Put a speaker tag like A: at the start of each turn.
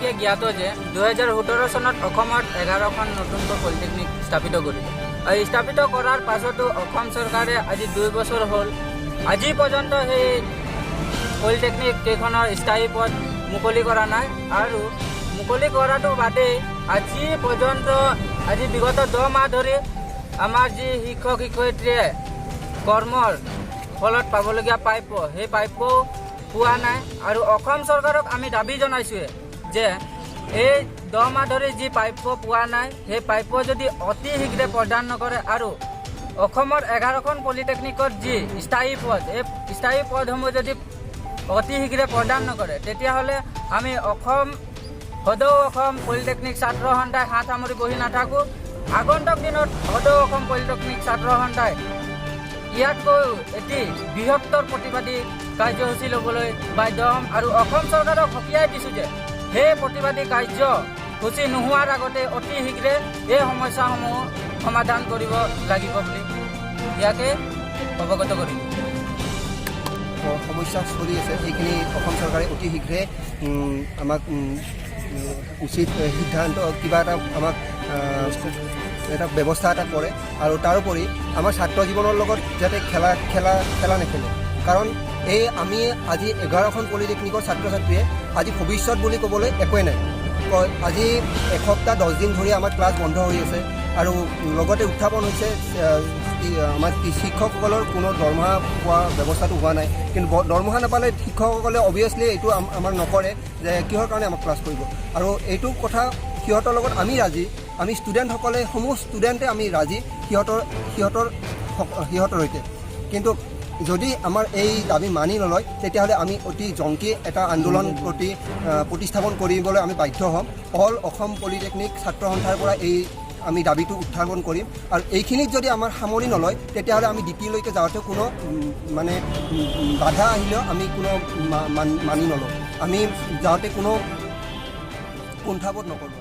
A: অসমবাসীয়ে জ্ঞাত যে 2017 চনত অসমত 11খন নতুনকৈ পলিটেকনিক স্থাপিত কৰিলে আৰু স্থাপিত কৰাৰ পাছতো অসম চৰকাৰে আজি 2 বছৰ হ'ল, আজি পৰ্যন্ত সেই পলিটেকনিক কেইখনৰ স্থায়ী পদ মুকলি কৰা নাই। আৰু মুকলি কৰাটো বাদেই, আজি পৰ্যন্ত, আজি বিগত 10 মাহ ধৰি আমাৰ যি শিক্ষক শিক্ষয়িত্ৰীয়ে কৰ্মৰ ফলত পাবলগীয়া প্ৰাপ্য, সেই প্ৰাপ্যও পোৱা নাই। আৰু অসম চৰকাৰক আমি দাবী জনাইছোঁৱে যে এই 10 মাহ ধৰি যি প্ৰাপ্য পোৱা নাই, সেই প্ৰাপ্য যদি অতি শীঘ্ৰে প্ৰদান নকৰে আৰু অসমৰ 11খন পলিটেকনিকত যি স্থায়ী পদ, এই স্থায়ী পদসমূহ যদি অতি শীঘ্ৰে প্ৰদান নকৰে, তেতিয়াহ'লে আমি অসম সদৌ অসম পলিটেকনিক ছাত্ৰ সন্থাই হাত সামৰি বহি নাথাকোঁ। আগন্তুক দিনত সদৌ অসম পলিটেকনিক ছাত্ৰ সন্থাই ইয়াতকৈ এটি বৃহত্তৰ প্ৰতিবাদী কাৰ্যসূচী ল'বলৈ বাধ্য হ'ম। আৰু অসম চৰকাৰক সকীয়াই দিছোঁ যে সেই প্ৰতিবাদী কাৰ্যসূচী নোহোৱাৰ আগতে অতি শীঘ্ৰে এই সমস্যাসমূহ সমাধান কৰিব লাগিব বুলি ইয়াকে অৱগত কৰিলোঁ।
B: সমস্যা চলি আছে, সেইখিনি অসম চৰকাৰে অতি শীঘ্ৰে আমাক উচিত সিদ্ধান্ত কিবা এটা আমাক এটা ব্যৱস্থা এটা কৰে। আৰু তাৰোপৰি আমাৰ ছাত্ৰ জীৱনৰ লগত যাতে খেলা খেলা খেলা নেখেলে। কাৰণ এই আমি আজি 11খন পলিটেকনিকৰ ছাত্ৰ ছাত্ৰীয়ে আজি ভৱিষ্যত বুলি ক'বলৈ একোৱেই নাই। আজি এসপ্তাহ 10 দিন ধৰি আমাৰ ক্লাছ বন্ধ হৈ আছে। আৰু লগতে উত্থাপন হৈছে আমাৰ শিক্ষকসকলৰ কোনো দৰমহা পোৱা ব্যৱস্থাটো হোৱা নাই। কিন্তু দৰমহা নাপালে শিক্ষকসকলে অভিয়াছলি এইটো আমাৰ নকৰে যে কিহৰ কাৰণে আমাক ক্লাছ কৰিব। আৰু এইটো কথা সিহঁতৰ লগত আমি ৰাজি, আমি ষ্টুডেণ্টসকলে, সমূহ ষ্টুডেণ্টে আমি ৰাজি সিহঁতৰ সৈতে। কিন্তু যদি আমাৰ এই দাবী মানি নলয়, তেতিয়াহ'লে আমি অতি জংকী এটা আন্দোলন প্ৰতিস্থাপন কৰিবলৈ আমি বাধ্য হ'ম। অল অসম পলিটেকনিক ছাত্ৰ সন্থাৰ পৰা এই আমি দাবীটো উত্থাপন কৰিম। আৰু এইখিনিত যদি আমাৰ সামৰি নলয়, তেতিয়াহ'লে আমি দ্বিতীয়লৈকে যাওঁতে কোনো মানে বাধা আহিলেও আমি কোনো মানি নলওঁ। আমি যাওঁতে কোনো কুণ্ঠাবোধ নকৰোঁ।